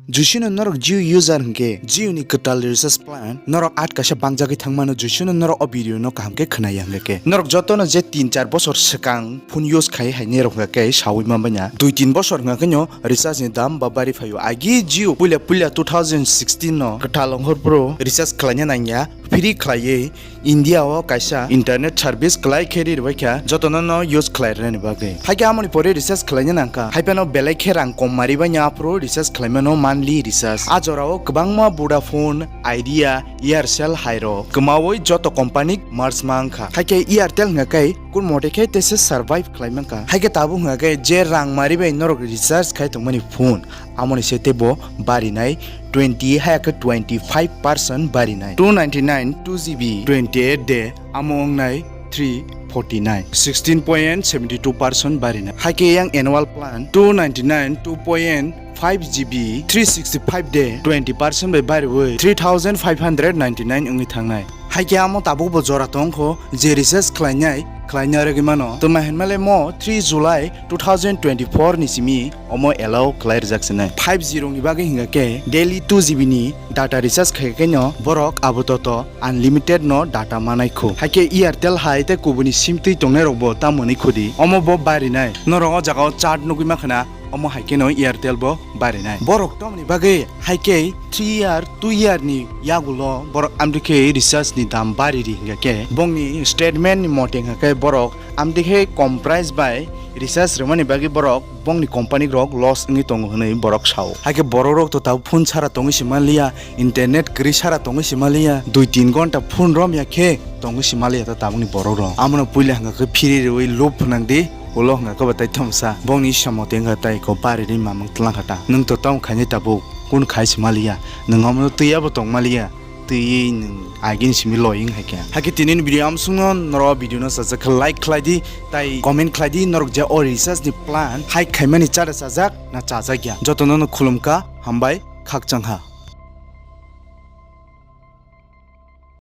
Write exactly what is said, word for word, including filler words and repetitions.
Jisino norok Jio user hwnkhe Jio ni kwtal recharge plan norok at kaisa bangjagwi thangmano, jisino norok o video no kaham khe khwnaya hwnkhe. Norok jotono je tin char bosor swkang phone use khai hai nirok hwnkhe sawi manbaina. Dui tin bosor hwnkhe no recharge ni dam ba bari phaio. Agi Jio puila puila two thousand sixteen no kwtal ongkhor pro recharge khlaina nangya, free khlaiwi India o kaisa internet service kwlai khe ri rwbaikha jotono no use khlai rwnani bagwi. Haikhe amoni pore recharge khlaina nangkha. Haiphano belai khe rang kom mari baina aphuru recharge khlaimano monthly recharge. A jorao kwbangma Vodafone, Idea, Aircell hairok kwmawi joto company merge mankha. Haikhe Airtel hwnkhe kun mote khe tese survive khlai mankha. Haikhe tabuk hwnkhe je rang mari bai norok recharge khai tongmani phone, amoni se teibo barinai twenty haya khe twenty five percent barinai. Two ninety nine two G B twenty eight de amo wngnai three forty nine, sixteen point seventy two percent barinai. Haikhe yang annual plan two ninety nine two point five G B three sixty five de twenty percent bai bariwi three thousand five hundred ninety nine wngwi thangnai. Haikhe amo tabukbo jora tongkho je recharge khlainai khlaina rwgwi mano. Twma hinmale mo three July two thousand twenty four ni simi omo allow khlai rwjak sinai. Five G rokni bagwi hingkha khe daily two G B ni data recharge khaikhe no borok abo toto unlimited no data manai khu. Haikhe Airtel hai tei kubuni sim twi tongnai rokbo tamo hwnwi khudi. Omo bo barinai. Norok o jaga o chart nugwi makhna, omo hai kheno Airtel bo barinai. Borok tamoni bagwi haikhe three year, two year ni yagulo borok amtwi khe recharge ni dam bari ri hingkha khe bongni statement ni mote hingkha khe borok amtwi khe comprise bai recharge rwmani bagwi borok bongni company rok loss wngwi tongo hwnwi borok sao. Haikhe borok rok to tabuk phone sara tongwi se manliya, internet kwrwi sara tongwi se manliya, dui tin gonta phone romya khe tongwi se manliya ta tabukni borok rok. Amono puila hingkha khe phiri rwui lob phwnang di. Ulo hwnga khe bo tai thomsa. Bongni samung tei wngkha tai ko bari ri mamang twlang kha ta. Nwng to tamo khainai tabuk. Kun khai se maliya. Nwng omo twi abo tong maliya. Twi nwng agin simi loying hai khe. Hakhe tini ni video amsung no norok video no sajak khe like khlai di, tai comment khlai di, norok je o recharge ni plan hai khaimani chara chajak na chajak ya. Joto no no khulum kha, hambai, khakchang ha.